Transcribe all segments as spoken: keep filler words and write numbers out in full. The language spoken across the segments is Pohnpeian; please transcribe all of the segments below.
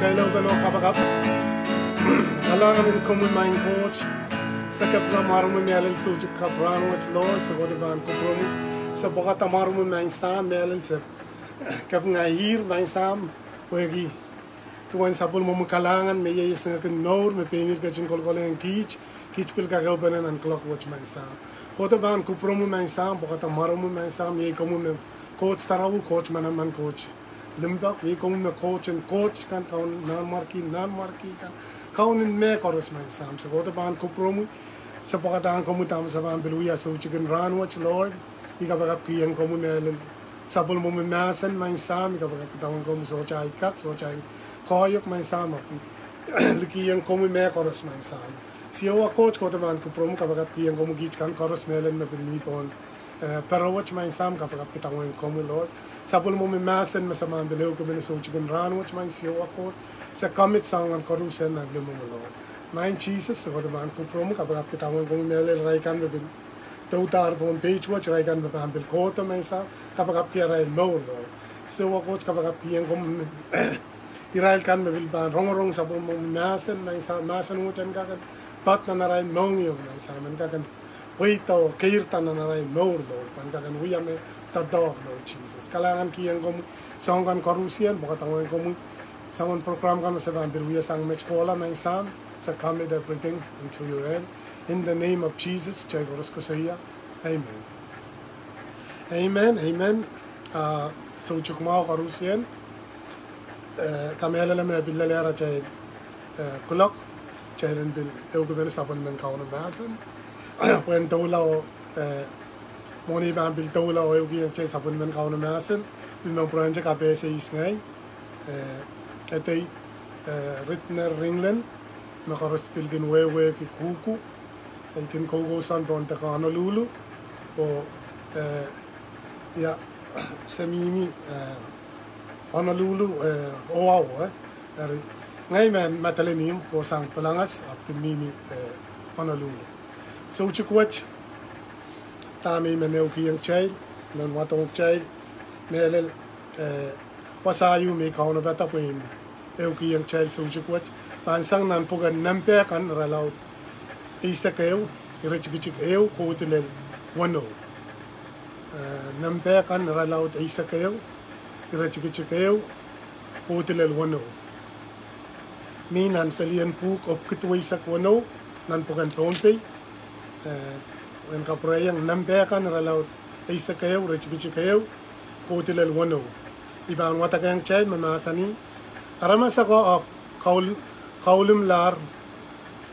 Hello, hello, kapakap. Kalahngan en komwi Maing Koht. Se kapinga mwaromwi mehlel soutik kapw rahn wet, Lord, se kohdo pahn kupwuromwi. Se pwekada mwaromwi Maing Sahm mehlel se kapinga ihr Maing Sahm, pwehki duwen sapwellimomwi kalahngan me ieias ngehkin mour me pein ihr ketin kolkolehng kiht, kiht pil kak ehupene nan kuloak wet Maing Sahm. Kohdo pahn kupwuromwi Maing Sahm, pwekada mwaromwi Maing Sahm, iei komwi me Koht Sarawi, Koht manaman, Koht limpoak, iei komwi me Koht en koht kan, Kaun en nanmwarki, nanmwarki kan, Kaun en mehkoaros Maing Sahm. Se kohdo pahn kupwuromwi, se pwekadahng komwi dahme se pahn pil wia soutik en rahn wet, Lord. I kapakapkihong komwi mehlel sapwellimomwi mahsen Maing Sahm, I kapakapkihong komwi sohte ahi kak, sohte ahi koahiek Maing Sahm, ahpw I likihong komwi mehkoaros Maing Sahm. Siohwa Koht, kohdo pahn kupwuromwi, kapakapkihong komwi kiht kan koaros mehlel me pil mi pohn eh, pere wet Maing Sahm, kapakapkihong komwi Lord. Sapwellimomwi mahsen me se pahn pil ehukipene soutik en rahn wet Maing Siohwa Koht, se commit soahng kan koarusie nan limomwi Lord. Maing Sises, se kohdo pahn kupwuromwi, kapakapkihong komwi mehlel irail kan me pil doudahr pohn page wet, irail kan me pahn pil kohdo Maing Sahm, kapakapki arail mour Lord. Siohwa Koht, kapakapkihong komwi irail kan me pil pahn rongorong sapwellimomwi mahsen Maing Sahm, mahsen wet en kak en poad nan arail mohngiong Maing Sahm, en kak en pweida oh keirda nan arail mour Lord, pwe en kak en wia me doadoahk Lord Sises. Kalahngankihong komwi soahng kan koarusie, pwekadahng komwi soangen program kan me se pahn pil wia sang met kohla Maing Sahm, se commit everything into your hand. In the name of Jesus, kitail koaros koasoia, amen. Amen, amen. Ah, soutik mwahu koarusie. Eh, kamehlele me pil lelehr atail eh, kuloak, kitail en pil ehukipene sapwellimen Kauno mahsen. Pwehn doula oh, eh, mwohni pahn pil doula oh ehukihong kitail sapwellimen Kauno mahsen, pil men pwurehngte kapehse ihs ngehi, eh, edei, eh, Ritner Ringlen, me koaros pil kin wehwehki kuku, eh, kin koukousoan pohn deke Honolulu, oh, eh, ia, se mihmi, eh, Honolulu, eh, Oahu, eh. Eri, ngehi mehn Madolenihmw, kohsang Palangas, ahpw kin mihmi, eh, Honolulu. Soutik wet, dahme I men ehukihong kitail, I men wadohng kitail mehlel, eh, wasa ieu me I kaunopada pwehn ehukihong kitail soutik wet, pahn sang nan pwuken Nempeh Kan, irelaud eisek ehu, iretikitik ehu kohdi lel weneu. Eh, Nempeh Kan, irelaud eisek ehu, iretikitik ehu kohdi lel weneu. Mi nan pelien pwuhk epwiki duweisek weneu nan pwuken Pohnpei. Eh, en kapwurehiong Nempeh Kan, irelaud eisek ehu, iretikitik ehu kohdi lel weneu. I pahn wadekehng kitail me mahsanih: Aramas ako ahpw kaul-, kaulimlahr,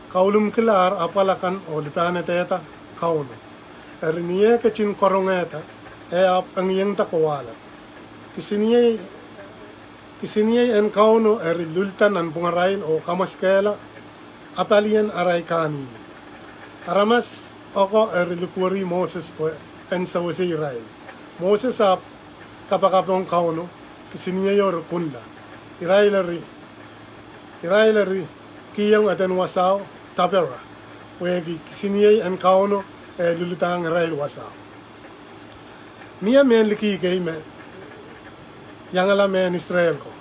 kaulimkilahr apwal akan oh lipahnedehda Kauno. Eri ni eh ketin karongehda, e ahpw engiengda kowahlap. Kisiniei, kisiniei en Kauno eri lulda nanpwungarail oh kamwaskehla apalien arail kahnimw. Aramas ako eri likwerih Moses pwe en sewese irail. Moses ahpw kapakapong Kauno, kisiniei eri kunla. Irail eri, irail eri kihong eden wasao Tapera, pwehki kisiniei en Kauno e luludahng irail wasao. Mie mehn liki kei me iangala mehn Israel ko.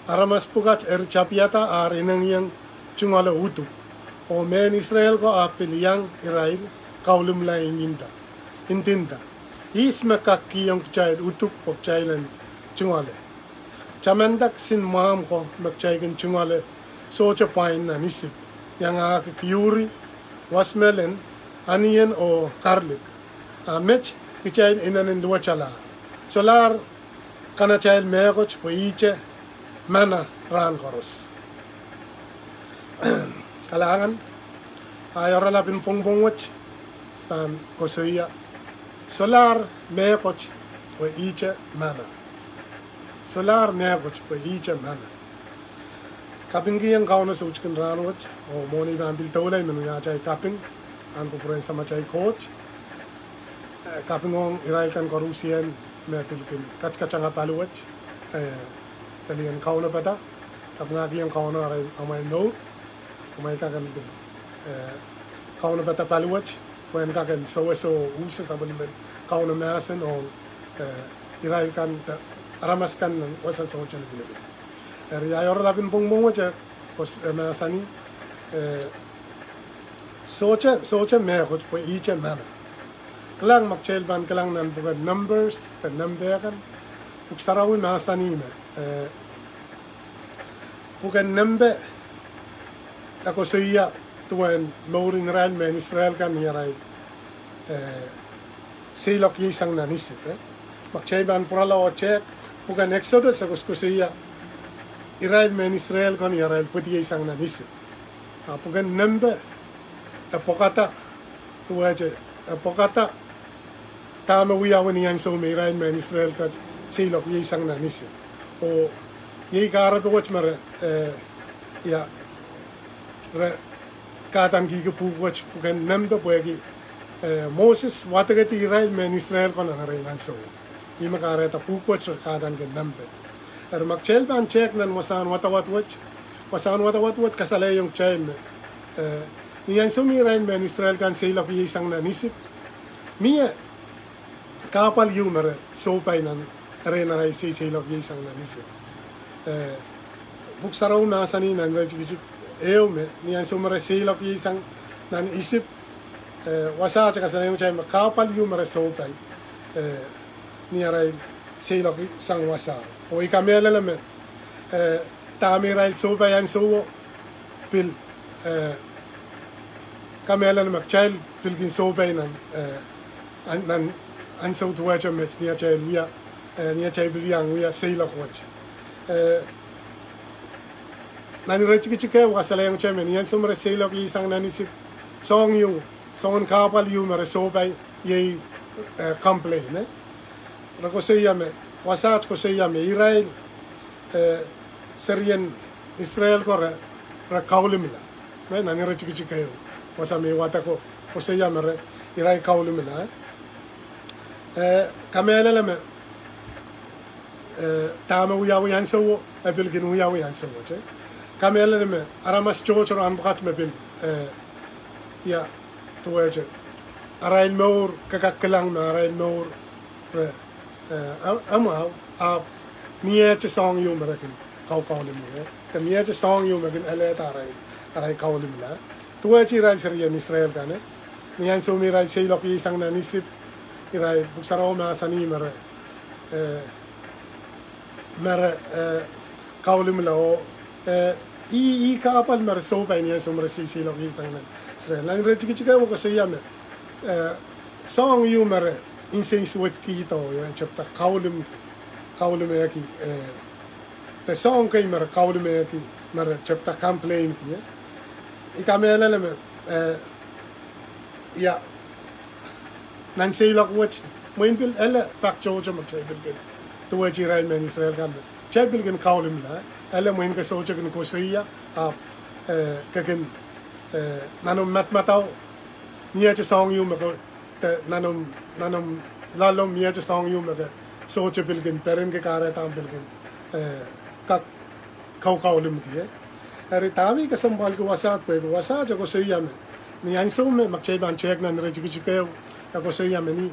Aramas pwukat eri tapihada ar inengieng tungoale uduk, oh mehn Israel ko ahpw pil iang irail kaulimla indinda, indinda: Ihs me kak kihong kitail uduk pwe kitail en tungoale? Tamanda kisin mwahmw ko me kitail kin tungoale sohte pwain nan Isip, iangahki kiuri, wasmelen, anien oh karlik. A met kitail inenen luwetalahr. Solahr kanatail mehkot pwe ihte mana rahn koaros. Kalahngan, ahi oaralap en pwongpwong wet pahn koasoia: Solahr mehkot pwe ihte mana. Solahr mehkot pwe ihte mana. Kapingkihong Kauno soutik en rahn wet, oh mwohni pahn pil doula I men wia atail kaping, ahn kupwuren Samatail Koht. Eh, kapingohng irail kan koarusie me pil kin katkatanga paliwet, eh, pelien kaunopada. Kapingahkihong Kauno arail amwail mour, kumwail kak en pil, eh, kaunopada paliwet, pwe en kak en sewese oh use sapwellimen Kauno mahsen ong, eh, irail kan, aramas kan nan wasa sohte lipilipil. Eri ahi oaralap en pwongpwong wet e, e mahsanih, eh, sohte, sohte mehkot pwe ihte mehla. Kilang, ma kitail pahn kilang nan pwuken Numbers de Nempe kan, Pwuhk Sarawi mahsanih me, eh, pwuken Nempe e koasoia duwen mouren irail mehn Israel kan ni arail, eh, seiloak iei sang nan Isip, eh. Ma kitail pahn pwurala oh tehk, pwuken Exodus e koasokoasoia irail mehn Israel kan ni arail pwoadiei sang nan Isip. A pwuken Nempe e pwekada, duwehte, e pwekada dahme wiawi ni ansou me irail mehn Israel kan seiloak iei sang nan Isip. Oh iei kahrepe wet me re, eh, ia, re kadankihki pwuhk wet pwuken Nempe pwehki, eh, Moses wadekedi irail mehn Israel kan nan erein ansou. Ih me kahrehda pwuhk wet re kadankihki Nempe. Eri ma kitail pahn tehk nan wasahn wadawad wet, wasahn wadawad wet kasalehiong kitail me, eh, ni ansou me irail mehn Israel kan seiloak iei sang nan Isip, mie kahpwal ieu me re sohpai nan erein arail sei, seiloak iei sang nan Isip. Eh, Pwuhk Sarawi mahsanih nan iretikitik ehu me ni ansou me re seiloak iei sang nan Isip, eh, wasaht e kasalehiong kitail me kahpwal ieu me re sohpai, eh, ni arail seiloak sang wasa. Oh I kamehlele me, eh, dahme irail sohpai ansouo pil, eh, kamehlele me kitail pil kin sohpai nan, eh, an, nan ansou duwehte met ni atail wia, eh, ni atail pil iang wia seiloak wet. Eh, nan iretikitik ehu kasalehiong kitail me ni ansou me re seiloak iei sang nan Isip, soahng ieu, soangen kahpwal ieu me re sohpai iei, eh, complain, eh. Re koasoia me, wasaht koasoia me irail, eh, serien Israel ko re, re kaulimla. Me nan iretikitik ehu, wasa me I wadek ko, koasoia me re, irail kaulimla, eh. Eh, kamehlele me, eh, dahme wiawi ansouo, e pil kin wiawi ansouo, eh. Kamehlele me aramas tohto rahn pwukat me pil, eh, ia, duwehte, arail mour, ke kak kilang me arail mour re, eh, e, e mwahu, ahpw miehte soahng ieu me re kin kaukaulimla, eh. Ke miehte soahng ieu me kin elehda arail, arail kaulimla. Duwehte irail serien Israel kan, eh. Ni ansou me irail seiloak iei sang nan Isip, irail Pwuhk Sarawi mahsanih me re, eh, me re, eh, kaulimla oh, eh, ih, ih kahpwal me re sohpai ni ansou me re sei, seiloak iei sang nan Israel. Nan iretikitik ehu koasoia me, eh, soahng ieu me re insensuwedkihdo, ia, tepda kaulim, kaulimehki, eh, de soahng kei me re kaulimehki, me re tepda complain ki, eh. I kamehlele me, eh, ia, nan seiloak wet, mwein pil ele pak tohto me kitail pil kin, duwehte irail mehn Israel kan me kitail pil kin kaulimla, eh. Ele mwein ke sohte kin koasoia, ahpw, eh, ke kin, eh, nan omw madamadau, miehte soahng ieu me ke, de nan omw, nan omw loalomw miehte soahng ieu me ke sohte pil kin perenki, kahrehda omw pil kin, eh, kak kaukaulimki, eh. Eri dahme I kesempwalki wasaht pwehki wasaht e koasoia me ni ansou me, ma kitail pahn tehk nan iretikitik ehu, e koasoia me ni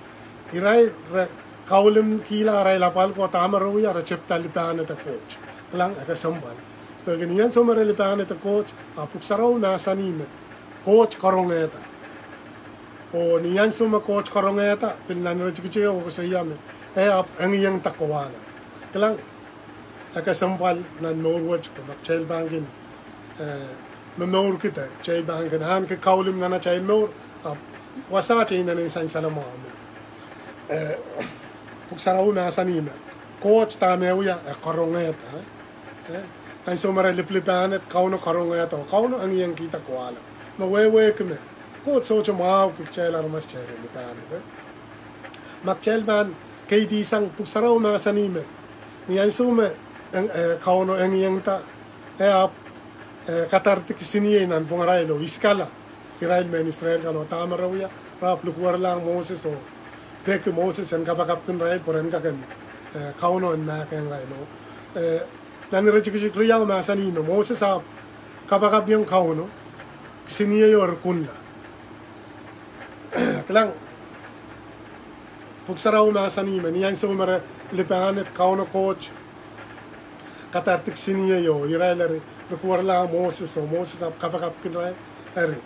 irail re kaulimkihla arail apwal ko, dahme re wia, re tepda lipahnehda Koht. Kilang, e kesempwal. Pwehki ni ansou me re lipahnehda Koht, a Pwuhk Sarawi mahsanih me Koht karongehda. Oh ni ansou me Koht karongehda, pil nan iretikitik ehu koasoia me e ahpw engiengda kowahlap. Kilang, e kesempwal nan mour wet pwe ma kitail pahn kin, eh, momourki de kitail pahn kin ahneki kaulim nan atail mour, ahpw wasaht e inenen sansal mwahu me, eh, Pwuhk Sarawi mahsanih me Koht dahme wia, e karongehda, eh. Ansou me re lipilipahnehda, Kauno karongehda, Kauno engiengkihda kowahlap. Me wehwehki me Koht sohte mwahuki kitail aramas kitail en lipahnehda. Ma kitail pahn keidisang, Pwuhk Sarawi mahsanih me ni ansou me, eh, Kauno engiengda, e ahpw, eh, kadarki kisiniei nanpwungarail oh isikala irail mehn Israel kan oh dahme re wia, re ahpw likwerlahng Moses oh peki Moses en kapakapkin irail pwe ren kak en, eh, Kauno en mahkohng irail oh, eh, nan iretikitik riau mahsanih me Moses ahpw kapakapiong Kauno, kisinieio eri kunla. Kilang, Pwuhk Sarawi mahsanih me ni ansou me re lipahnehda Kauno Koht, kadardik siniei o irail eri likwerlahng Moses oh Moses ahpw kapakapkin irail eri,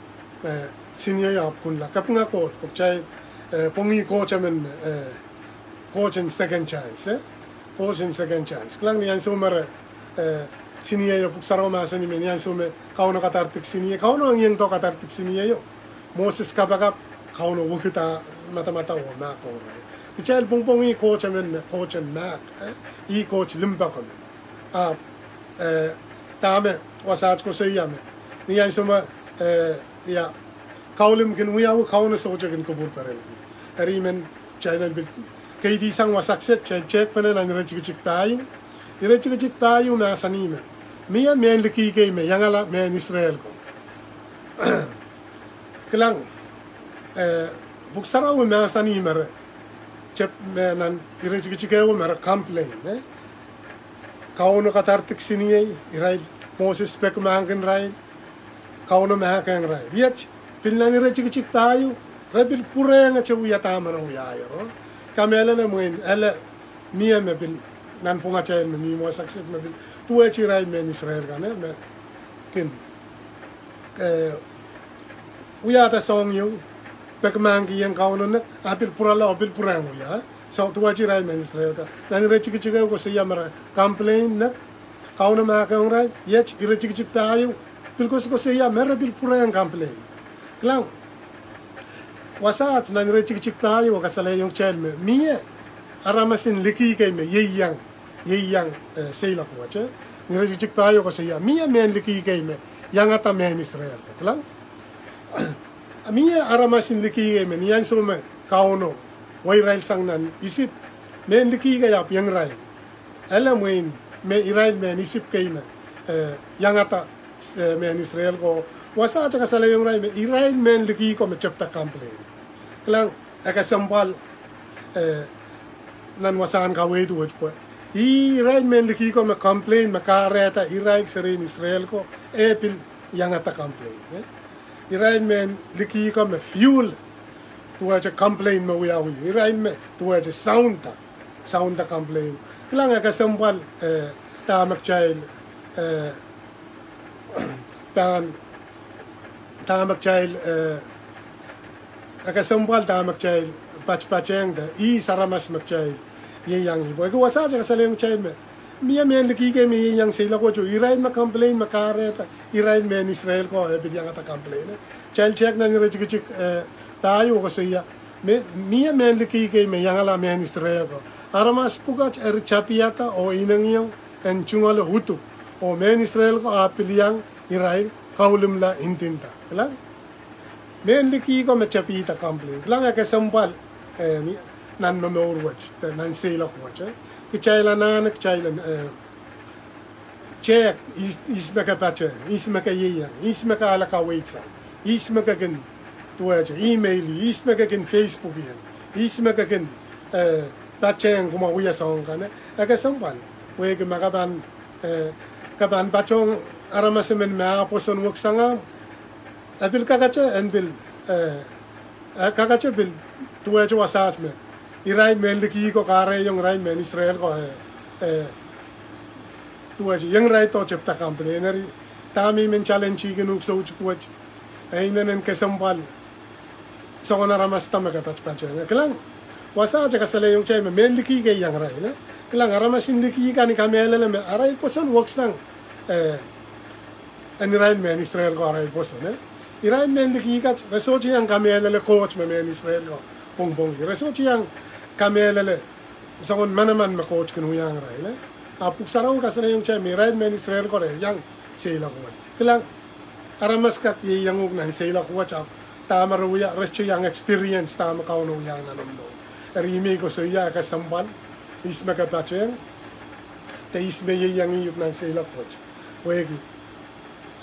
eh, siniei o ahpw kunla. Kapinga Koht pwe kitail, eh, pwongih Koht emen, eh, Koht en second chance, eh? Koht en second chance. Kilang ni ansou me re, eh, siniei o Pwuhk Sarawi mahsanih me ni ansou me Kauno kadardik siniei, Kauno engiengdo kadardik siniei o. Moses kapakap, Kauno wekida madamadau oh mahkohng irail. Kitail pwongpwongih Koht emen me Koht en mahk, eh? Ih Koht limpoak emen. Ahpw, eh, dahme wasaht koasoia me ni ansou me, eh, ia, kaulim kin wiawi Kauno sohte kin kupwur perenki. Eri men kitail en pil keidi sang wasa kiset, kitail tehkpene nan iretikitik pahieu. Iretikitik pahieu mahsanih me mie mehn liki kei me iangala mehn Israel ko. Kilang, eh, Pwuhk Sarawi mahsanih me re, tep me nan iretikitik ehu me re complain, eh? Kauno kadardik siniei, irail, Moses pekmahkkin irail, Kauno mahkohng irail. Iet, pil nan iretikitik pahieu, re pil pwurehng ete wia dahme re wiahier o. Kamehlele mwein ele mie me pil nan pwungatail me mihmi wasa kiset me pil duwehte irail mehn Israel kan, eh, me kin, eh, wiahda soahng ieu, pekmahkki ong Kauno nek, a pil pwurala oh pil pwurehng wia, eh? Soh, duwehte irail mehn Israel kan. Nan iretikitik ehu koasoia me re complain nek, Kauno mahkohng irail. Iet, iretikitik pahieu, pil koasokoasoia me re pil pwurehng complain. Kilang, wasaht nan iretikitik pahieu e kasalehiong kitail me mie aramas en liki kei me ieiang, ieiang, eh, seiloak wet, eh? Nan iretikitik pahieu koasoia mie mehn liki kei me iangada mehn Israel ko. Kilang, mie aramas en liki kei me ni ansou me Kauno weirailsang nan Isip, mehn liki kei ahpw iang irail. Ele mwein me irail mehn Isip kei me, eh, iangada, eh, mehn Israel ko. Wasaht e kasalehiong irail me irail mehn liki ko me tepda complain. Kilang, e kesempwal, eh, nan wasahn kaweid wet pwe ih irail mehn liki ko me complain me kahrehda irail serien Israel ko, e pil iangada complain, eh? Irail mehn liki ko me fuel duwehte complain me wiawi. Irail me duwehte sound-a, sound-a complain. Kilang, e kesempwal, eh, dahme kitail, eh, pahn, dahme kitail, eh, e kesempwal dahme kitail patpatehng de ihs aramas me kitail ieiang ih. Pwehki wasaht e kasalehiong kitail me mie mehn liki kei me ieiang seiloak wet oh irail me complain me kahrehda irail mehn Israel ko e pil iangada complain, eh? Kitail tehk nan iretikitik, eh, pahieu e koasoia me mie mehn liki kei me iangala mehn Israel ko. Aramas pwukat eri tapiada oh inengieng en tungoale uduk, oh mehn Israel ko ahpw pil iang irail kaulimla ndinda. Kilang, mehn liki ko me tapihda complain. Kilang, e kesempwal, eh, ni, nan momour wet, de nan seiloak wet, eh? Kitail anahne, kitail, eh, tehk ihs, ihs me ke patehng, ihs me ke ieiang, ihs me ke ale kaweidsang, ihs me ke kin duwehte email-i, ihs me ke kin Facebook-ieng, ihs me ke kin, eh, patehng kumwa wia soahng kan, eh? E kesempwal, pwehki ma ke pahn, eh, ke pahn patohng aramas emen me ah pwoson weksang ahmw, e pil kakete en pil, eh, e kakete pil duwehte wasaht me irail mehn liki ko kahrehiong irail mehn Israel ko, eh, eh, duwehte iang irail de tepda complain. Eri dahme I men challenge-ihkin uhk soutuk wet, e inenen kesempwal soangen aramas da me ke patpatehng. Kilang, wasaht e kasalehiong kitail me mehn liki kei iang irail, eh? Kilang, aramas en liki kan I kamehlele me arail pwoson weksang, eh, en irail mehn Israel ko arail pwoson, eh? Irail mehn liki kat, re sohte iang kamehlele Koht me mehn Israel ko pwongpwongih. Re sohte iang kamehlele soangen manaman me Koht kin wiahiong irail, eh? Ahpw Pwuhk Sarawi kasalehiong kitail me irail mehn Israel ko re iang seiloak wet. Kilang, aramas kat ieiang uhk nan seiloak wet ahpw dahme re wia, re sohte iang experience dahme Kauno wiahiong nan omw mour. Eri I men koasoia e kesempwal, ihs me ke patehng, de ihs me ieiang ih uhk nan seiloak wet. Pwehki,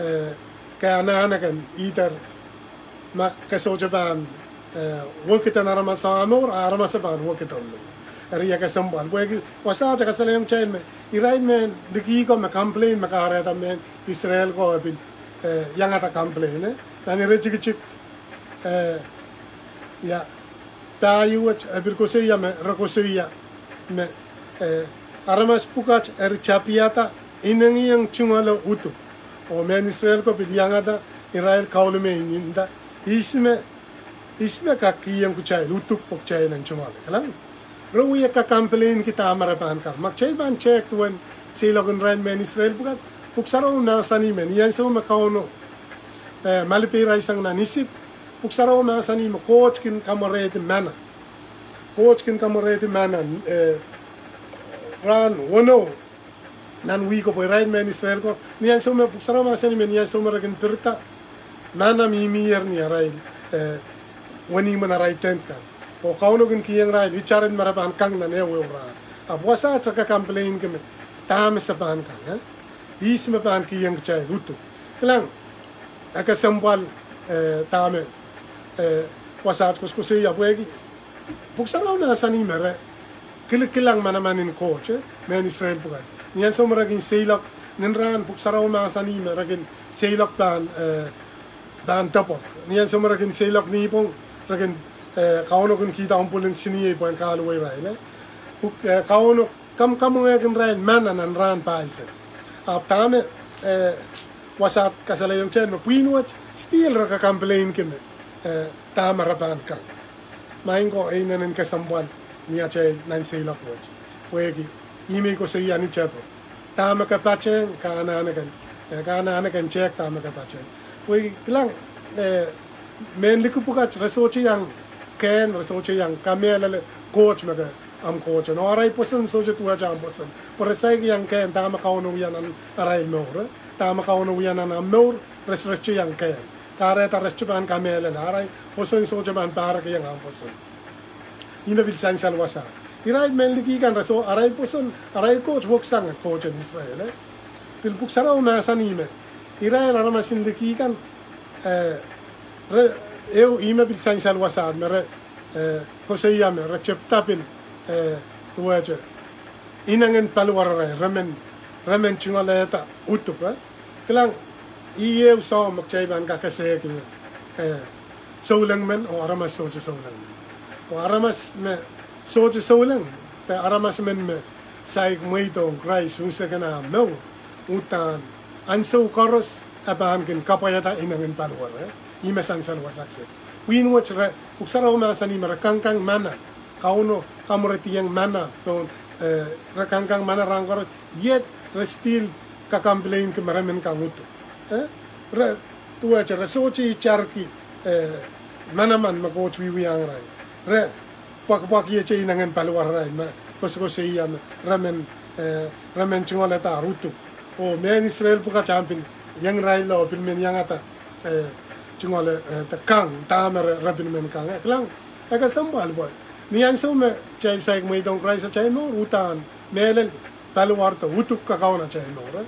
eh, ke anahne ken either ma ke sohte pahn, eh, wekiden aramas ah mour, aramas e pahn wekid omw mour. Eri e kesempwal, pwehki wasaht e kasalehiong kitail me irail mehn liki ko me complain me kahrehda mehn Israel ko e pil, eh, iangada complain, eh? Nan iretikitik, eh, ia, pahieu wet e pil koasoia me, re koasoia me, eh, aramas pwukat eri tapiada inengieng tungoale uduk. Oh mehn Israel ko pil iangada irail kaulime inda, ihs me, ihs me kak kihong kitail uduk pwe kitail en tungoale? Kilang, re wie kak complain-ki dahme re pahn kak. Ma kitail pahn tehk duwen seiloak en irail mehn Israel pwukat, Pwuhk Sarawi mahsanih me ni ansou me Kauno, eh, malipeirailsang nan Isip, Pwuhk Sarawi mahsanih me Koht kin kamwerehdi mana. Koht kin kamwerehdi mana, eh, rahn weneu nan wihko pwe irail mehn Israel ko, ni ansou me, Pwuhk Sarawi mahsanih me ni ansou me re kin pirida, mana mihmier ni arail, eh, wenihmw en arail tent kan. Oh Kauno kin kihong irail itar en me re pahn kang nan ehuehu rahn. Ahpw wasaht re kak complain-ki me, dahme se pahn kang, eh? Ihs me pahn kihong kitail uduk? Kilang, e kesempwal, eh, dahme, eh, wasaht koasokoasoia pwehki Pwuhk Sarawi mahsanih me re kilikilang manaman en Koht, eh, mehn Israel pwukat. Ni ansou me re kin seiloak, nin rahn Pwuhk Sarawi mahsanih me re kin seiloak pahn, eh, pahn depwek. Ni ansou me re kin seiloak nipwong, re kin, eh, Kauno kin kihda omw pwuleng siniei pwehn kahluwa irail, eh. Pwuhk, eh, Kauno kamwkamwengehkin irail mana nan rahn pahisek. Ahpw dahme, eh, wasaht kasalehiong kitail me pwihn wet, still re kak complain-ki me, eh, dahme re pahn kang. Maing ko, e inenen kesempwal ni atail nan seiloak wet. Pwehki ih me I koasoia ni tepel. Dahme ke patehng, ke anahne ken, eh, ke anahne ken tehk dahme ke patehng. Pwehki kilang, eh, mehn liki pwukat re sohte iang kehn, re sohte iang kamehlele Koht me ke ahmw Koht. Oh arail pwoson sohte duwehte ahmw pwoson. Pwe re saik iang kehn dahme Kauno wia nan arail mour, eh. Dahme Kauno wia nan ahmw mour, re, re sohte iang kehn. Kahrehda re sohte pahn kamehlele, arail pwoson sohte pahn pahrekiong ahmw pwoson. Ih me pil sansal wasaht. Irail mehn liki kan re soh, arail pwoson, arail Koht weksang Koht en Israel, eh. Pil Pwuhk Sarawi mahsanih me irail aramas en liki kan, eh, re, ehu, ih me pil sansal wasaht me re, eh, koasoia me re tepda pil, eh, duwehte inengen paliwararail, re men, re men tungoalehda uduk, eh. Kilang, ih ehu soahng me kitail pahn kak esehkin, eh, souleng men oh aramas sohte souleng men. Oh aramas me sohte souleng, de aramas men me saik mweidohng Krais unsek en ahmw mour, uhdahn ansou koaros e pahn kin kapwaiada inengen paliwar, eh. Ih me sansal wasaht se. Pwihn wet re, Pwuhk Sarawi mahsanih me re kangkang mana, Kauno kamwerediong mana pohn, eh, re kangkang mana rahn koaros, yet re still kak complain-ki me re men kang uduk, eh. Re, duwehte re sohte itarki, eh, manaman me Koht wiwiahiong irail. Re pwakipwakiete inengen paliwararail me koasokoasoia me re men, eh, re men tungoalehda uduk. Oh mehn Israel pwukat ahpw pil iang irail lo pil men iangada, eh, tungoale, eh, de kang dahme re, re pil men kang, eh. Kilang, e kesempwal pwe ni ansou me kitail saik mweidohng Krais atail mour, uhdahn mehlel paliwar de uduk kakaun atail mour, eh.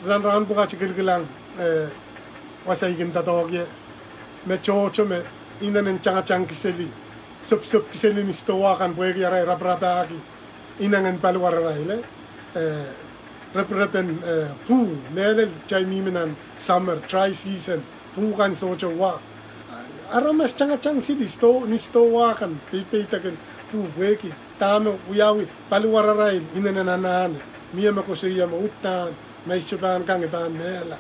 Nan rahn pwukat I kilikilang, eh, wasa I kin doadoahk ie, me tohto me inenen tangatang kiseli, sopsop kiseli ni sidohwa kan pwehki arail raparapahki inengen paliwararail, eh, reprepen, eh, pwuh, mehlel kitail mihmi nan summer, dry season, pwuh kan sohte wah. Aramas tangatang sili sidoh, ni sidohwa kan, peipeidekin pwuh pwehki dahme wiawi, paliwararail inenen anahne. Mie me koasoia me uhdahn ma I sohte pahn kang I pahn mehla.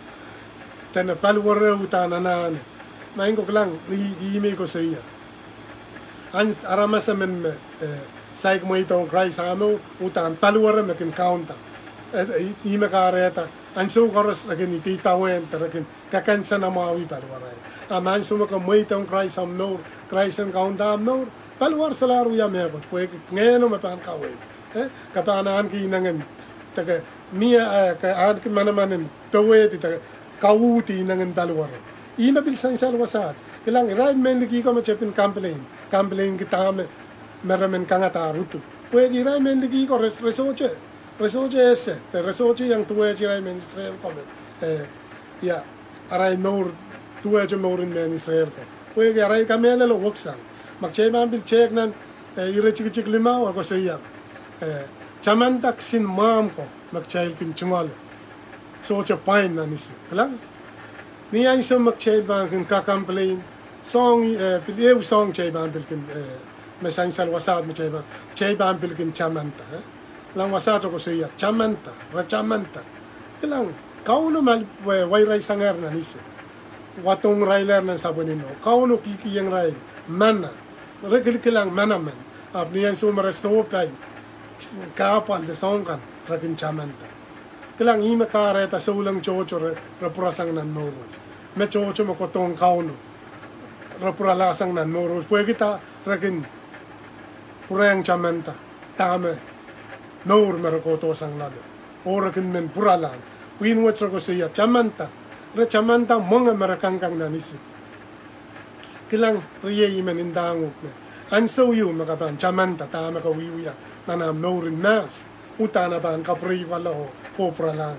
Dene paliwar uhdahn anahne. Maing ko, kilang, ih, ih me I koasoia. Ahn aramas emen me, eh, saik mweidohng Krais ahmw mour, uhdahn paliwar me kin kaunda. Eh, ih, ih me kahrehda ansou koaros re kin idawehn de re kin kakansenamwahwih paliwarail. A ma ansou me ke mweidohng Krais ahmw mour, Krais en kaunda ahmw mour, paliwar solahr wia mehkot, pwehki Ngehno me pahn kaweid, eh, ke pahn ahneki inengen, de ke mie, eh, ke ahneki manaman en powehdi de kauhdi inengen paliwar. Ih me pil sansal wasaht. Kilang, irail mehn liki ko me tepin complain, complain-ki dahme me re men kangadahr uduk. Pwehki irail mehn liki ko re, re sohte, re sohte ese, de re sohte iang duwehte irail mehn Israel ko me, eh, ia, arail mour duwehte mouren mehn Israel ko. Pwehki arail kamehlele weksang. Ma kitail pahn pil tehk nan, eh, iretikitik limau e koasoia, eh, tamanda kisin mwahmw ko me kitail kin tungoale sohte pwain nan Isip. Kilang, ni ansou me kitail pahn kin kak complain, soahng, eh, pil ehu soahng kitail pahn pil kin, eh, me sansal wasaht me kitail pahn, kitail pahn pil kin tamanda, eh. Kilang, wasaht e koasoia tamanda, re tamanda. Kilang, Kauno mal, eh, wai irail sangehr nan Isip. Wadohng irail nan sapwen inou. Kauno kihkihong irail mana. Re kilkilang manaman. Ahpw ni ansou me re sohpai kahpwal de soang kan, re kin tamanda. Kilang, ihme kahrehda souleng tohto re, re pwurasang nan mour wet. Me tohto me kohdohng Kauno, re pwuralahsang nan mour wet. Pwehki dah? Re kin pwurehng tamanda dahme mour me re kohdohsang loale. Oh re kin men pwuralahng. Pwihn wet re koasoia tamanda. Re tamanda mwenge me re kangkang nan Isip. Kilang, riei, I men ndahng uhk me ansou ieu me ke pahn tamanda dahme ke wiewia nan ahmw mourin mahs, uhdahn e pahn kapwurehiukala oh ke pwuralahng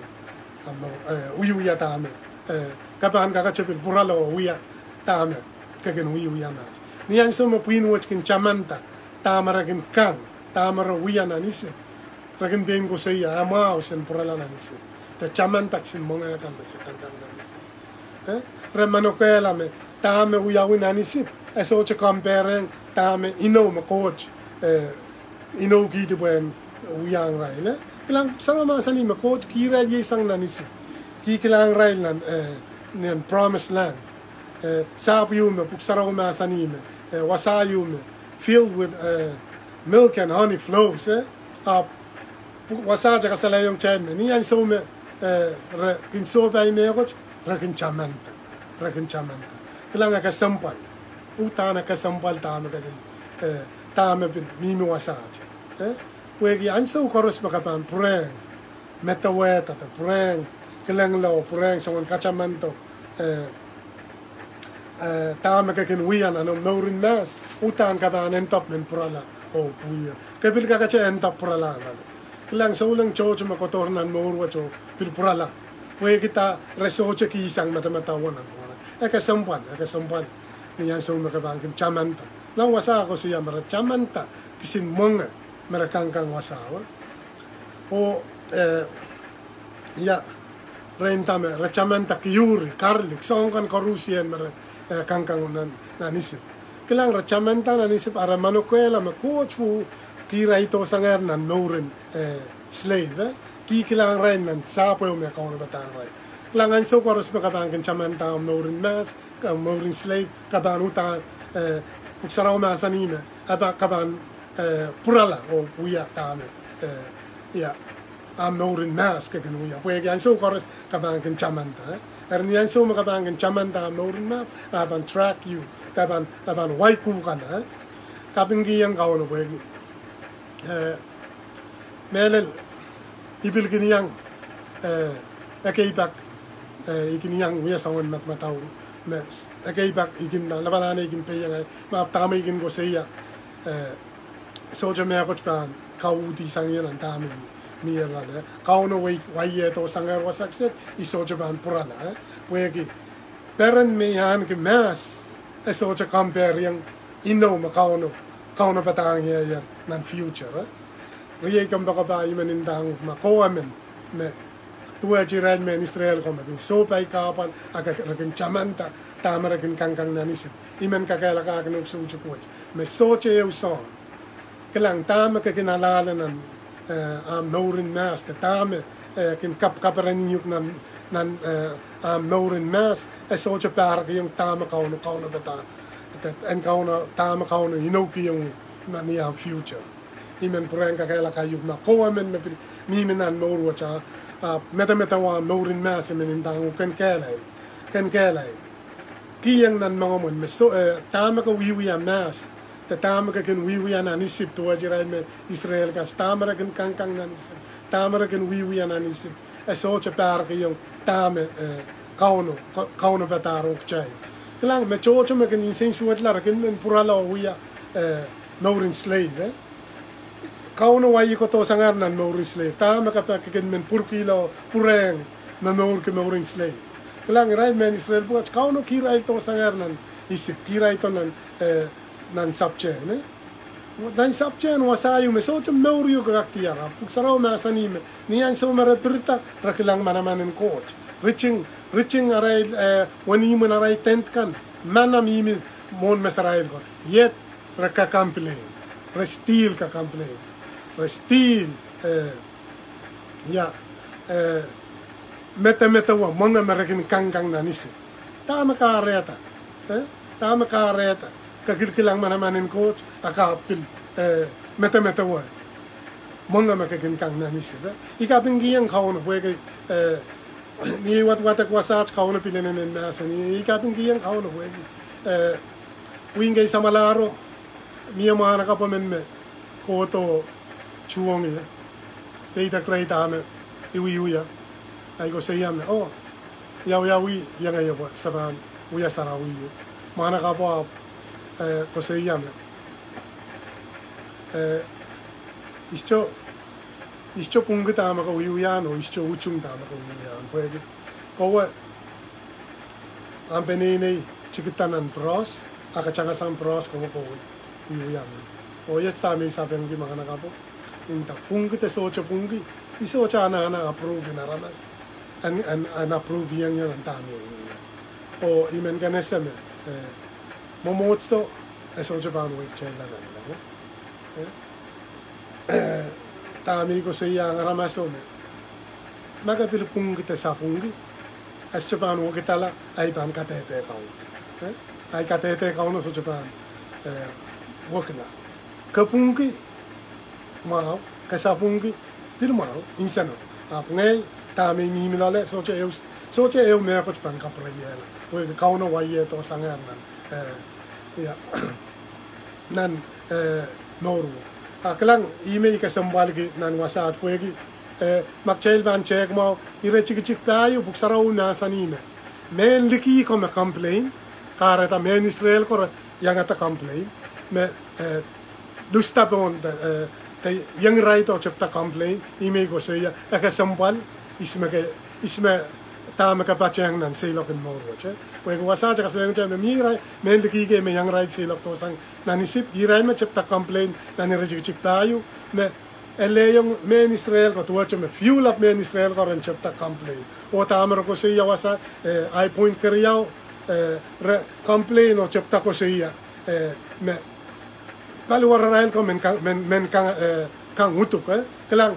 ahmw mour, eh, wiewia dahme, eh, ke pahn kakete pil pwurala oh wia dahme ke kin wiewia mahs. Ni ansou me pwihn wet kin tamanda dahme re kin kang, dahme re wia nan Isip, re kin pein koasoia, e mwahu sen pwurala nan Isip. De tamanda kisin mwenge kan me se kangkang nan Isip. Eh? Re manokehla me dahme wiawi nan Isip, e sohte compareong dahme inou me Koht, eh, inoukihdi pwehn wiahiong irail, eh? Kilang, Pwuhk Sarawi mahsanih me Koht kihrail iasang nan Isip. Kihkilahng irail nan, eh, nan promised land. Eh, sahpw ieu me Pwuhk Sarawi mahsanih me, eh, wasa ieu me filled with, eh, milk and honey flows, eh? Ahpw, pw-, wasa te kasalehiong kitail me ni ansou me, eh, re kin sohpai mehkot, re kin tamanda. Re kin tamanda. Kilang, e kesempwal. Uhdahn e kesempwal dahme ke kin, eh, dahme pil mihmi wasaht. Eh? Pwehki ansou koaros me ke pahn pwurehng medewehda, pwurehng kilengla, pwurehng soangen katamando, eh, eh, dahme ke kin wia nan omw mourin mahs, uhdahn ke pahn end up men pwurala oh wiewia. Ke pil kakete end up pwuralahng loale. Kilang, souleng tohto me kohdohr nan mour wet oh pil pwurala. Pwehki dah? Re sohte kihsang medemedewe nan mour. E kesempwal, e kesempwal ni ansou me ke pahn kin tamanda. Nan wasa koasoia me re tamanda kisin mwenge me re kangkang wasa. Oh, eh, ia, re nda me re tamanda kiuri, garlic, soang kan koarusie me re, eh, kangkang nan, nan Isip. Kilang, re tamanda nan Isip, a re manokehla me Koht pwuhk kihraildo sangehr nan mourin, eh, slave, eh? Kihkilahng irail nan sahpw ehu me Kauno padahng irail. Kilang, ansou koaros me ke pahn kin tamanda omw mourin mahs, ke mourin slave, ke pahn uhdahn, eh, Pwuhk Sarawi mahsanih me, e pahn, ke pahn, eh, pwurala oh wia dahme, eh, ia, ahmw mourin mahs ke kin wia. Pwehki ansou koaros ke pahn kin tamanda, eh? Eri ni ansou me ke pahn kin tamanda ahmw mourin mahs, e pahn track you, e pahn, e pahn wai kuhkala, eh? Kapingkihong Kauno pwehki, eh, mehlel, I pil kin iang, eh, ekei pak, eh, I kin iang wia soangen madamadau me s-, ekei pak I kin, lapalahn I kin peiengai, ma dahme I kin koasoia, eh, sohte mehkot pahn kauhdi sang ie nan dahme I mie loale. Kauno wai, waiehdo sangehr wasa kiset, I sohte pahn pwurala, eh? Pwehki peren me I ahneki mahs, e sohte compareong inou me Kauno, Kauno padahng ie, ie nan future, eh? Riei kompoakepahi, I men ndahng uhk ma kowe men me duwehte irail mehn Israel ko me kin sohpai kahpwal, a ke, re kin tamanda dahme re kin kangkang nan Isip. I men kakehlakahkin uhk soutik wet me sohte ehu soang. Kilang, dahme ke kin alala nan, eh, ahmw mourin mahs, de dahme, eh, kin kap, kapereni uhk nan, nan, eh, ahmw mourin mahs, e sohte pahrekiong dahme Kauno, Kauno padahng, de en Kauno, dahme Kauno inoukihong nan ni ahmw future. I men pwurehng kakehlaka uhk ma kowe men me pil mihmi nan mour wet, a, a medemedewe ahmw mourin mahs, I men ndahng uhk ken kehlail. Ken kehlail. Kihong nan moangomwen me soh, eh, dahme ke wiewia mahs, de dahme ke kin wiewia nan Isip, duwehte irail mehn Israel kan, dahme re kin kangkang nan Isip, dahme re kin wiewia nan Isip, e sohte pahrekiong dahme, eh, Kauno, Ka-, Kauno padahr ong kitail. Kilang, me tohto me kin insensuwedla re kin men pwurala oh wia, eh, mourin slave, eh? Kauno wai kohdo sangehr nan mourin slave. Dahme ke pahn kin men pwurkihla oh pwurehng me mourki mourin slave. Kilang, irail mehn Israel pwukat, Kauno kihraildo sangehr nan Isip, kihraildo nan, eh, nan sapwtehn, eh? Nan sapwtehn wasa ieu me sohte mour ieu kak diar. Pwuhk Sarawi mahsanih me ni ansou me re pirida, re kilang manaman en Koht. Riting, riting arail, eh, wenihmw en arail tent kan, mana mihmi mwohn mesarail ko. Yet re kak complain. Re still kak complain. Re still, eh, ia, eh, medemedewe mwenge me re kin kangkang nan Isip. Dahme kahrehda? Eh? Dahme kahrehda? Ke kilkilang manaman en Koht, a ke pil, eh, medemedewe mwenge me ke kin kang nan Isip, eh? I kapingkihong Kauno pwehki, eh, ni wadwadek wasaht Kauno pil inenen mahsen, i kapingkihong Kauno pwehki, eh, pwihn kei samwalahro, mie mwahnakapwo men me kohdo tuhwong ie, peidek rehi dahme I wiewia. Ahi koasoia me, oh, I wiawi iengei pwe se pahn wia sarawi ieu. Mwahnakapwo ahpw, eh, koasoia me, eh, I sohte, I sohte pwungki dahme ke wiewia oh I sohte utung dahme ke wiewia, pwehki kowe ahmw peneinei tikida nan pros, a ke tangasang pros kowe, kowe wiewia men. Oh iet dahme I sapengki mwahnakapwo. Nda pwungki de sohte pwungki, I sohte anahne approve en aramas, en, en, en approve iengie nan dahme I wiewia. Oh I men kin ese me, eh, mwomwohdiso e sohte pahn wehkitailla nan leng. Eh? Eh, dahme I koasoiahng aramaso me, ma ke pil pwungki de sapwungki, e sohte pahn wekidala ahi pahn kadehde Kauno. Eh? Ahi kadehde Kauno sohte pahn, eh, wekila. Ke pwungki, mwahu, ke sapwungki, pil mwahu, nsenoh. Ahpw ngehi, dahme I mihmi loale, sohte ehu, sohte ehu mehkot pahn kapwureiehla. Pwehki Kauno waiehdohsangehr nan, eh, ia, nan, eh, mour wet. A kilang, ihme I kesempwalki nan wasaht pwehki, eh, ma kitail pahn tehk mwahu, iretikitik pahieu, Pwuhk Sarawi mahsanih me mehn liki ko me complain, kahrehda mehn Israel ko re iangada complain, me, eh, luhsda pohn de, eh, de iang irail oh tepda complain, ihme I koasoia, e kesempwal, ihs me ke, ihs me dahme ke patehng nan seiloak en mour wet, eh? Pwehki wasaht e kasalehng kitail me mie irail, mehn liki kei me iang irail seiloakdohsang nan Isip, irail me tepda complain nan iretikitik pahieu, me e lelohng mehn Israel ko, duwehte me fuel up mehn Israel ko ren tepda complain. Oh dahme re koasoia wasa, eh, ahi point keriau, eh, re complain oh tepda koasoia, eh, me paliwararail ko men kang, men, men kang, eh, kang uduk, eh? Kilang,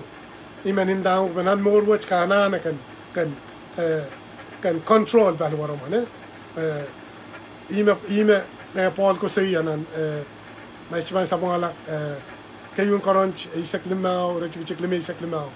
I men ndahng uhk me nan mour wet ke anahne kin, kin, eh, kin control paliwaromw, eh? Eh, ihme, ihme, eh, Pohl koasoia nan, eh, ma I sohte pahn sapwungala, eh, keieun Korint eisek limau, iretikitik limeisek limau.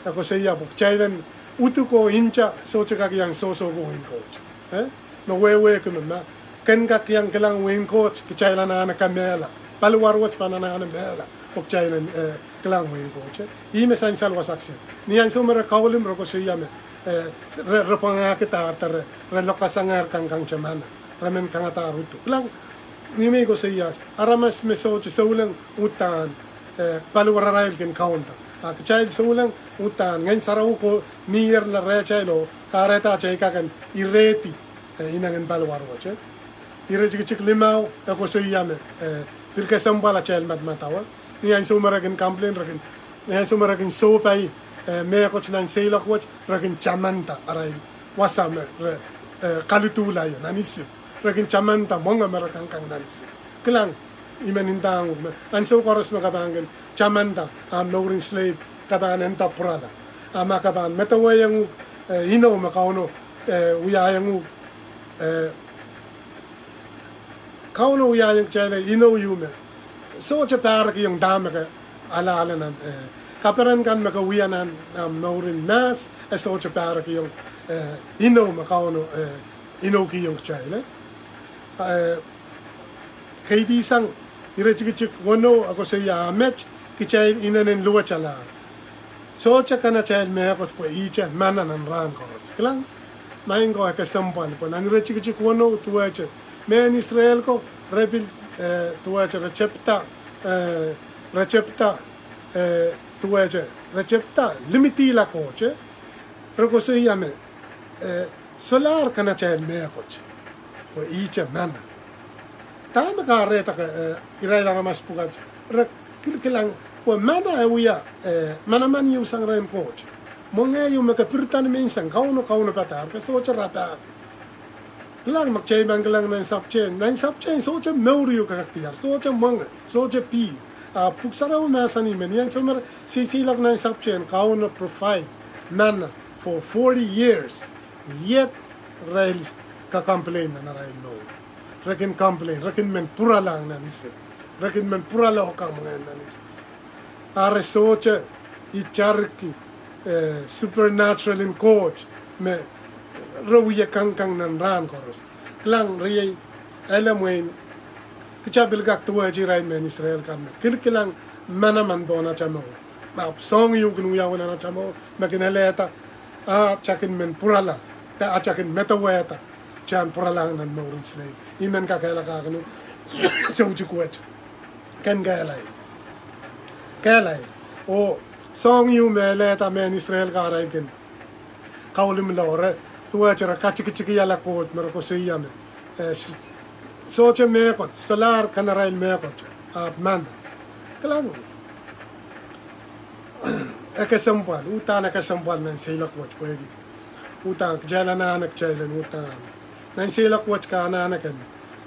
E koasoia pwe kitail en uduk oh nta sohte kak iang sohso ko wehin Koht. Eh? Me wehwehki me ma ken kak iang kilang wehin Koht, kitail anahne kamehla. Paliwar wet pahn anahne mehla pwe kitail en, eh, kilang wehin Koht, eh? Ihme sansal wasa kiset. Ni ansou me re kaulim, re koasoia me, eh, re, re pwangahkihda de re, re lokasangehr kangkangete mana. Re men kangadahr uduk. Kilang, ihme I koasoia, aramas me sohte souleng uhdahn, eh, paliwararail kin kaunda. A kitail souleng uhdahn Ngehn Sarawi ko mihier nan rehtail oh kahrehda atail kak en irehdi, eh, inengen paliwar wet, eh? Iretikitik limau e koasoia me, eh, pil kesempwal atail madamadau, eh? Ni ansou me re kin complain, re kin, ni ansou me re kin sohpai, eh, mehkot nan seiloak wet, re kin tamanda arail wasa me re, eh, kaliduhla ie nan Isip. Re kin tamanda mwenge me re kangkang nan Isip. Kilang, I men ndahng uhk me ansou koaros me ke pahn kin tamanda ahmw mouren slave, ke pahn nda pwurala. A ma ke pahn medewehiong uhk, eh, inou me Kauno, eh, wiahiong uhk, eh, Kauno wiahiong kitail inou ieu me sohte pahrekihong dahme ke alehdi nan, eh, kaperen kan me ke wia nan, nan mouren mahs, e sohte pahrekihong, eh, inou me Kauno, eh, inoukihong kitail, eh. Eh, kaidehn sang iretikitik weneu e koasoia met kitail inenen luwetalahr. Sohte kanatail mehkot pwe ihte mana nan rahn koaros. Kilang, maing ko, e kesempwal pwe nan iretikitik weneu duwehte mehn Israel ko, re pil, eh, duwehte re tepda, eh, re tepda, eh, duwehte re tepda limidihla Koht, eh? Re koasoia me, eh, solahr kanatail mehkot pwe ihte mana. Dahme kahrehda ke, eh, irail aramas pwukat re kilkilang pwe mana e wia, eh, manaman ieu sang rehn Koht. Mwenge ieu me ke pirida ni menseng, Kauno kaunopadahr, ke sohte rapahki. Kilang, ma kitail pahn kilang nan sapwtehn, nan sapwtehn sohte mour ieu kak diar, sohte mwenge, sohte pihl. A Pwuhk Sarawi mahsanih me ni ansou me re seiseiloak nan sapwtehn, Kauno provide mana. For forty years, iet irail kak complain nan arail mour. Re kin complain, re kin men pwuralahng nan Isip. Re kin men pwurala oh kamwenge nan Isip. A re sohte itarki, eh, supernatural en Koht me re wie kangkang nan rahn koaros. Kilang, riei, ele mwein kitail pil kak duwehte irail mehn Israel kan me kilkilang manaman pohn atail mour. Ahpw soahng ieu kin wiawi nan atail mour, me kin elehda, a, atail kin men pwurala, de atail kin medewehda, atail pwuralahng nan mour en slave. I men kakehlakahkin uhk, soutik wet. Ken kehlail. Kehlail. Oh soahng ieu me elehda mehn Israel kan arail kin kaulimla, re duwehte re katikitikiala Koht me re koasoia me, eh, s-, sohte mehkot, solahr kanarail mehkot, ahpw mana. Kilang, e kesempwal, uhdahn e kesempwal nan seiloak wet pwehki uhdahn kitail anahne kitail en uhdahn. Nan seiloak wet ke anahne ken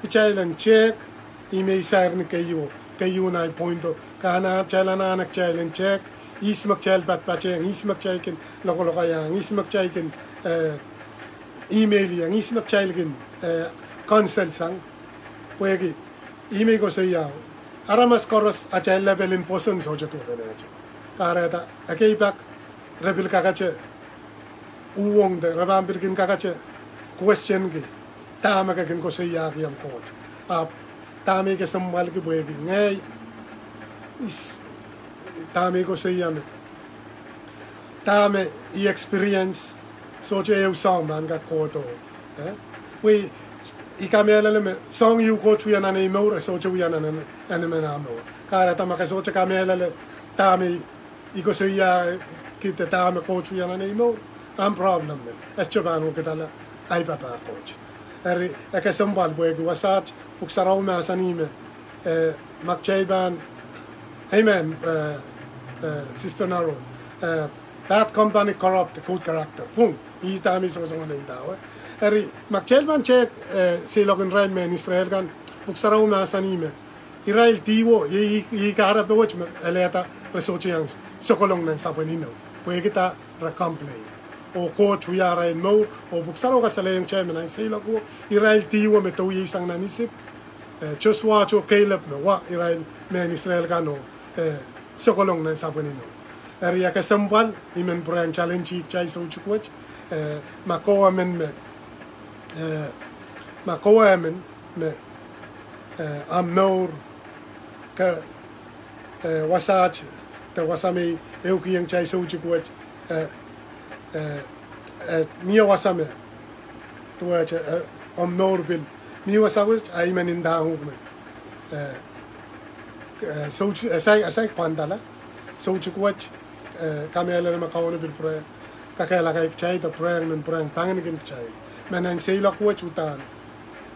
kitail en tehk, ih me I sair ni keieu, keieu nan point o, ke anahne, kitail anahne kitail en tehk, ihs me kitail patpatehng, ihs me kitail kin lokolokaiahng, ihs me kitail kin, eh, email-ieng, ihs me kitail kin, eh, consult sang. Pwehki ih me I koasoia, aramas koaros atail level en pwoson sohte duwepenehte. Kahrehda, ekei pak, re pil kakete uhwong de re pahn pil kin kakete question-ki dahme ke kin koasoiahkiong Koht. Ahpw dahme I kesempwalki pwehki ngehi, is, dahme I koasoia me, dahme I experience, sohte ehu soahng pahn kak kohdo. Eh? Pwe I kamehlele me soahng ieu Koht wia nan ei mour, e sohte wia nan en-, emen ah mour. Kahrehda ma ke sohte kamehlele dahme I koasoiahki de dahme Koht wia nan ei mour, ahmw problem men. E sohte pahn wekidala ahi papah Koht. Eri, e kesempwal pwehki wasaht, Pwuhk Sarawi mahsanih me, eh, ma kitail pahn, amen, eh, eh, Sister Naro, eh, bad company corrupt good character. Pwung, ih dahme I songosongen ndahwe. Eri, ma kitail pahn tehk, eh, seiloak en irail mehn Israel kan, Pwuhk Sarawi mahsanih me irail dihwo, iei, iei kahrepe wet me elehda re sohte iang sokolong nan sapwen inou. Pwehki dah? Re complain. Oh Koht wia arail mour, oh Pwuhk Sarawi kasalehiong kitail me nan seiloak wet, irail dihwo me doh iei sang nan Isip, eh, Sosua oh Kalep me wa irail mehn Israel kan oh, eh, sokolong nan sapwen inou. Eri e kesempwal, I men pwurehng challenge-i kitail soutik wet, eh, ma kowe emen me, eh, ma kowe emen me, eh, ahmw mour, ke, eh, wasaht, de wasa me I ehukihong kitail soutik wet, eh, eh, eh, mie wasa me, duwehte, eh, omw mour pil mie wasa wet, a I men ndahng uhk me, eh, eh, soutik, eh, saik, eh, saik pwandala, soutik wet, eh, kamehlele me Kauno pil pwurehng kakehlakahi kitail, de pwurehng men pwurehng pangin kin kitail. Me nan seiloak wet uhdahn,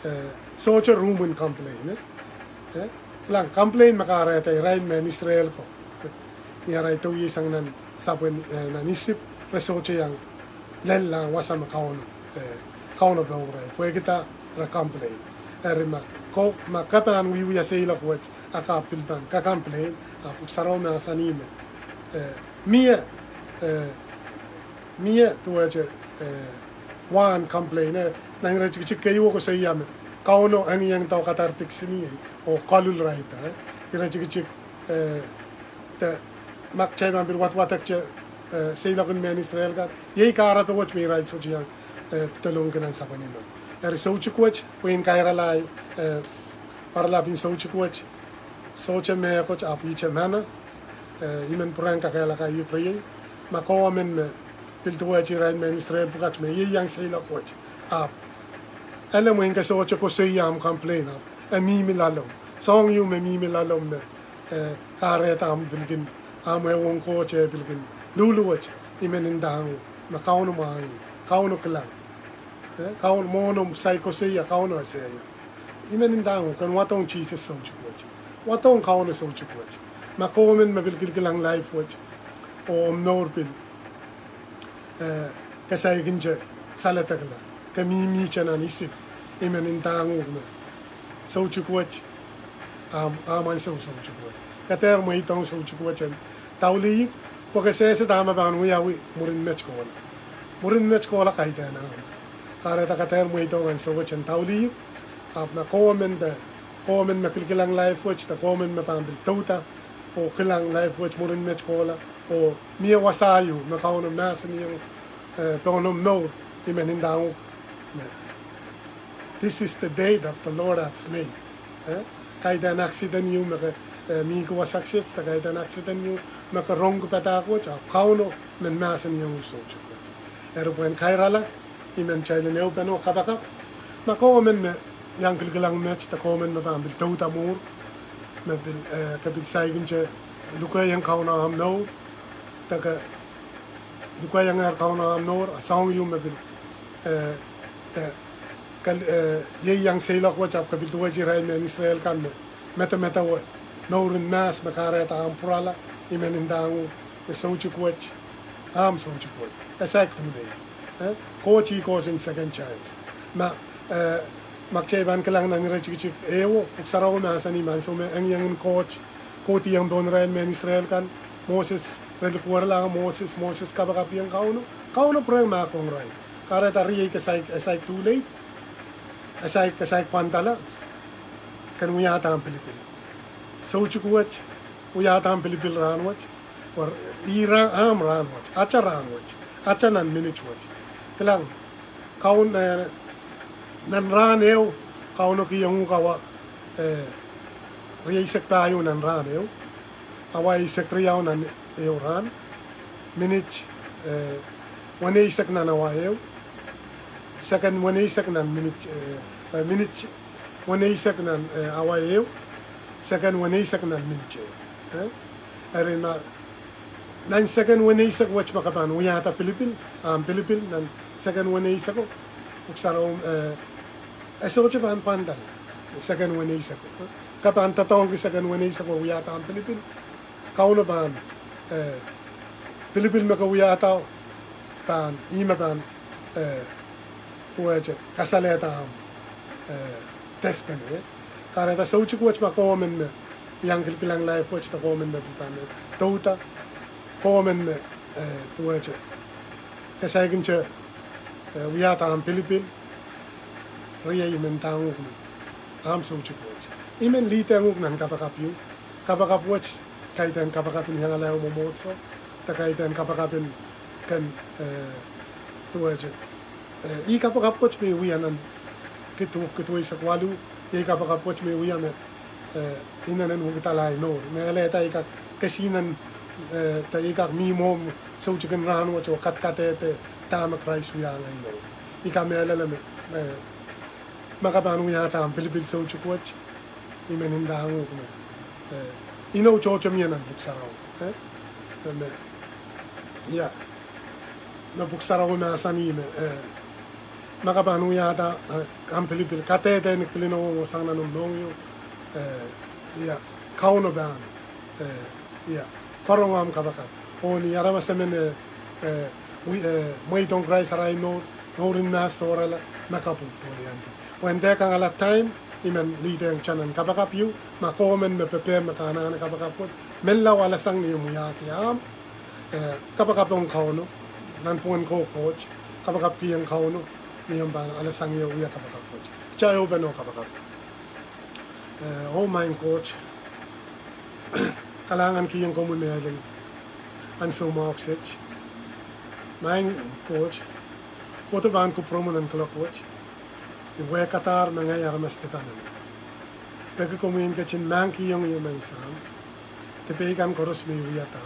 eh, sohte ruhmwen complain, eh? Eh? Kilang, complain me kahrehda irail mehn Israel ko, ni arail doh iei sang nan sapwen, eh, nan Isip, re sohte iang lellahng wasa me Kauno, eh, Kauno pohrail. Pwehki dah? Re complain. Eri ma ko, ma ke pahn wiewia seiloak wet, a ke pil pahn kak complain, a Pwuhk Sarawi mahsanih me, eh, mie, eh, mie duwehte, eh, wahn complain, eh, nan iretikitik keieu koasoia me Kauno engieng doh kadardiksiniei oh kolulrailda, eh, iretikitik, eh, de ma kitail pahn pil wadwadekte, eh, seiloak en mehn Israel kan, iei kahrepe wet me irail sohte iang, eh, pedolongki nan sapwen inou. Eri soutik wet, pwehn kairala, eh, oaralap en soutik wet, sohte mehkot ahpw ihte mana, eh, I men pwurehng kakehlakahiuk riei, ma kowe emen me pil duwehte irail mehn Israel pwukat me ieiang seiloak wet, ahpw ele mwein ke sohte koasoia ahmw complain, ahpw e mihmi loalomw. Soahng ieu me mihmi loalomw me, eh, kahrehda ahmw pil kin, ahmw ehuong Koht e pil kin luhluwet, I men ndahng uhk me Kauno mwahngih, Kauno kilang. Eh, Kauno mwohn omw saik koasoia, Kauno esehla. I men ndahng uhk, ken wadohng Sises soutik wet. Wadohng Kauno soutik wet. Ma kowe emen me pil kilkilang life wet, oh omw mour pil, eh, ke saikinte saledekla, ke mihmihte nan Isip, I men ndahng uhk me soutik wet, ahmw, ahmw ansou soutik wet. Ke dehr mweidohng soutik wet en daulih, pwe ke sehse dahme pahn wiawi mwurin met kohla. Mwurin met kohla kaidehn ahmw. Kahrehda ke dehr mweidohng ansou wet en daulih, ahpw ma kowe men de, kowe men me kilkilang live wet de kowe men me pahn pil douda oh kilang live wet mwurin met kohla, oh mie wasa ieu me Kauno mahsanihong, eh, pohn omw mour, I men ndahng uhk me, this is the day that the Lord has made. Eh? Kaidehn accident ieu me ke, eh, mihmi wasa kiset, de kaidehn accident ieu me ke rongki padahk wet, ahpw Kauno men mahsanihong uhk soutuk wet. Eri pwehn kairala, I men kitail en ehupene oh kapakap. Ma kowe men me iang kilkilang met, de kowe men me pahn pil douda mwuhr, me pil, eh, ke pil saikinte lukehiong Kauno ahmw mour, de ke lukeiangehr Kauno ahmw mour, a soahng ieu me pil, eh, de, ke, eh, ieiang seiloak wet ahpw ke pil duwehte irail mehn Israel kan me medemedewe mouren mahs me kahrehda ahmw pwurala, I men ndahng uhk me soutuk wet, ahmw soutuk wet. E saik too late. Eh? Koht ih Koht en second chance. Ma, eh, ma kitail pahn kilang nan iretikitik ehuo, Pwuhk Sarawi mahsanih me ansou me engieng en Koht kohdiong pohn irail mehn Israel kan, Moses, re likwerlahng Moses, Moses kapakapkihong Kauno, Kauno pwurehng mahkohng irail. Kahrehda riei ke saik, e saik too late, e saik, ke saik pwandala, ken wiahda ahmw pilipil. Soutuk wet, wiahda ahmw pilipil rahnwet, pwe ih ahmw rahnwet, ata rahnwet, ata nan minit wet. Kilang, Kaun, eh, nan rahn ehu, Kauno kihong uhk awa, eh, rieisek pahieu nan rahn ehu, awa eisek riau nan ehu rahn, minit, eh, weneisek nan awa ehu, second weneisek nan minit, eh, eh, minit weneisek nan, eh, awa ehu, second weneisek nan minit ehu. Eh? Eri ma nan second weneisek wet ma ke pahn wiahda pilipil, ahmw pilipil nan second weneiseko, Pwuhk Sarawi, eh, e sohte pahn pwandala second weneiseko. Ke pahn doadoahngki second weneiseko wiahda ahmw pilipil, Kauno pahn, eh, pilipil me ke wiahda pahn, ih me pahn, eh, duwehte kasalehda ahmw, eh, destiny, eh. Kahrehda soutuk wet ma kowe men me iang kilkilang live wet de kowe men me pil pahn douda, kowe men me, eh, duwehte, ke saikinte, eh, wiahda ahmw pilipil, riei I men ndahng uhk me, ahmw soutuk wet. I men leadehng uhk nan kapakap ieu. Kapakap wet, kaidehn kapakap en iangala ehu mwomwohdiso, de kaidehn kapakap en ken, eh, duwehte, eh, ih kapakap wet me I wia nan kid, kid weisek waluh, iei kapakap wet me I wia me, eh, inenen wekidala ahi mour. Me elehda I kak kesihnen, eh, de I kak mihmi mwohmw soutukin rahnwet oh kadkadehde dahme Krais wiahiong ahi mour. I kamehlele me, eh, ma ke pahn wiahda ahmw pilipil soutuk wet, I men ndahng uhk me, eh, inou tohto mie nan Pwuhk Sarawi, eh? Me, ia, me Pwuhk Sarawi mahsanih me, eh, ma ke pahn wiahda, eh, ahmw pilipil, kadehde ni kilin ong sang nan omw mohngiong, eh, ia, Kauno pahn, eh, ia, karonge ahmw kapakap. Oh ni aramas emen, eh, eh, wi-, eh, mweidohng Krais arail mour, mouren mahs sohrala, ma kapwung pwoliandi. Pwehn dehr kangala time, I men leadehng kita nan kapakap ieu, ma kowe men me pepehm me ke anahne kapakap wet, menlau alasang ni omw wiahki ahmw, eh, kapakap ong Kauno, nanpwungen kokoht, kapakapkihong Kauno, ni omw pahn alasang ie wia kapakap wet. Kita ehupene oh kapakap. Eh, oh Maing Koht, kalahngan kihong komwi mehlel ansou mwahu kiset. Maing Koht, kohdo pahn kupwuromwi nan kuloak wet, I wehkadahr me ngehi aramas dipan emen. Peki komwi en ketin mahkikihong ie Maing Sahm, dipei kan koaros me I wiahda,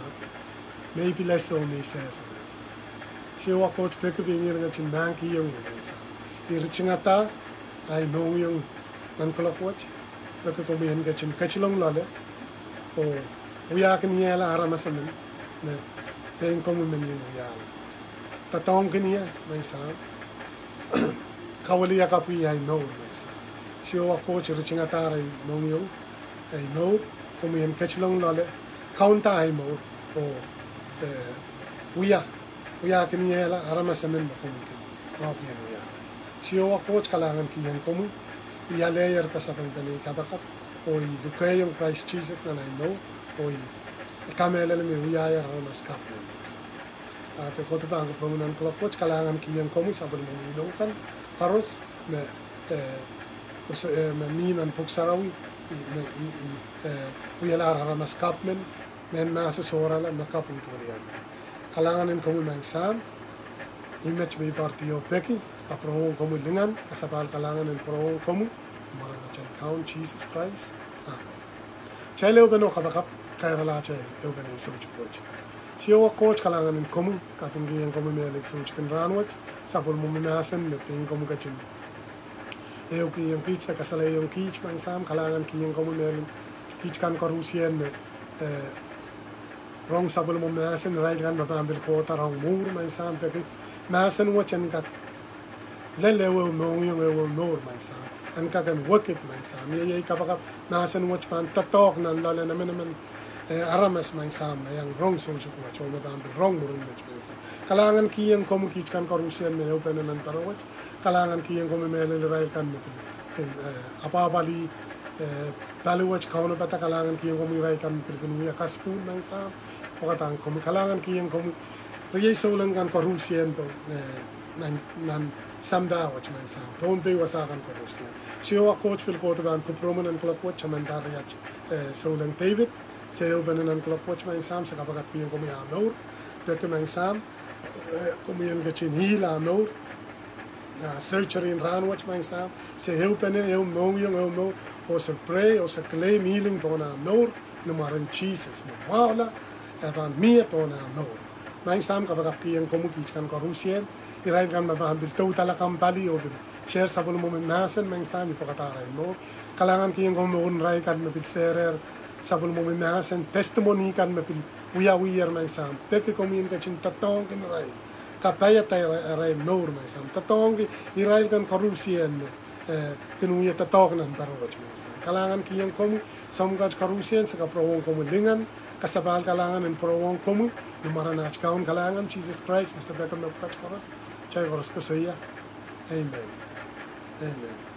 me I pil ese oh me I sehse Maing Sahm. Siohwa Koht, peki pein ihr en ketin mahkikihong ie Maing Sahm. I ritingada ahi mohngiong nan kuloak wet, peki komwi en ketin ketilong loale oh wiahkiniehla aramas emen me pein komwi men ien wiahla. Doadoahngkin ie Maing Sahm, kawiliakapwih ahi mour Maing Sahm. Siohwa Koht, I ritingada ahi mohngiong, ahi mour, komwi en ketilong loale, kaunda ahi mour oh, eh, wia, wiahkiniehla aramas emen me komwi kin, komwi en wiahla. Siohwa Koht, kalahngan kihong komwi, I aleier pasapengpen ei kapakap, oh I lukehiong Krais Sises nan ahi mour, oh I kamehlele me I wiahier aramas kapw nan Maing Sahm. Ah, ke kohdo pahn kupwuromwi nan kuloak wet, kalahngan kihong komwi sapwellimomwi inou kan koaros me, eh, me mi nan Pwuhk Sarawi, me, eh, wialahr aramas kapw men, mehn mahso sohrala me kapw wiliandi. Kalahngan en komwi maing Sahm, ih met me I patohdo peki, kapwurehng komwi lingan, kasapahl kalahngan en pwurehng komwi, mwaren atail Kaun Sises Krais. Amen. Kitail ehupene oh kapakap, kairala atail ehupene soutik wet. Siohwa Koht, kalahngan en komwi, kapingkihong komwi mehlel soutik en rahnwet, sapwellimomwi mahsen me pein komwi ketin ehukihong kiht de kasalehiong kiht maing Sahm, kalahngan kihong komwi mehlel kiht kan koarusie me, eh, rong sapwellimomwi mahsen, irail kan me pahn pil kohda rong mwuhr maing Sahm, peki mahsen wet en kak lel ehuehu mohngiong, ehuehu mour maing Sahm, en kak en wekid maing Sahm. Iei ei kapakap mahsen wet pahn doadoahk nan loalen emenemen, eh, aramas maing Sahm me iang rong soutik wet oh me pahn pil rong mwurin wet maing Sahm. Kalahngan kihong komwi kiht kan koarusie me ehupene nan pere wet, kalahngan kihong komwi mehlel irail kan me pil, pil, eh, apwahpwalih, eh, pali wet kaunopada, kalahngan kihong komwi irail kan me pil kin wia kasukuhl maing Sahm, pwokadahng komwi. Kalahngan kihong komwi riei souleng kan koarusie pohn, eh, nan, nan sampah wet maing Sahm, Pohnpei wasa kan koarusie. Siohwa Koht, pil kohdo pahn kupwuromwi nan kuloak wet, tamanda riat, eh, Souleng David, se ehupene nan kuloak wet maing Sahm, se kapakapkihong komwi ah mour, peki maing Sahm, eh, komwi en ketin heal ah mour, ah surgery en rahnwet maing Sahm, se ehupene ehu mohngiong, ehu mour, oh se pray oh se claim healing pohn ah mour, ni mwaren Sises me mwahula, e pahn mie pohn ah mour. Maing Sahm, kapakapkihong komwi kiht kan koarusie, irail kan me pahn pil doudala kampali oh pil share sapwellimomwi mahsen maing Sahm, I pwokada arail mour. Kalahngan kihong komwi mour en irail kan me pil shareer sapwellimomwi mahsen, testimony kan me pil wiawiher maing Sahm, peki komwi en ketin doadoahngki irail, kapaiada irail, irail mour maing Sahm, doadoahngki irail kan koarusie me, eh, kin wia doadoahk nan pere wet maing Sahm. Kalahngan kihong komwi soahng kan koarusie, se kapwurehng komwi lingan, kasapahl kalahngan en pwurehng komwi, ni mwaren at Kaun kalahngan Sises Krais me se peki mepwukat koaros, kitail koaros koasoia, Amen. Amen.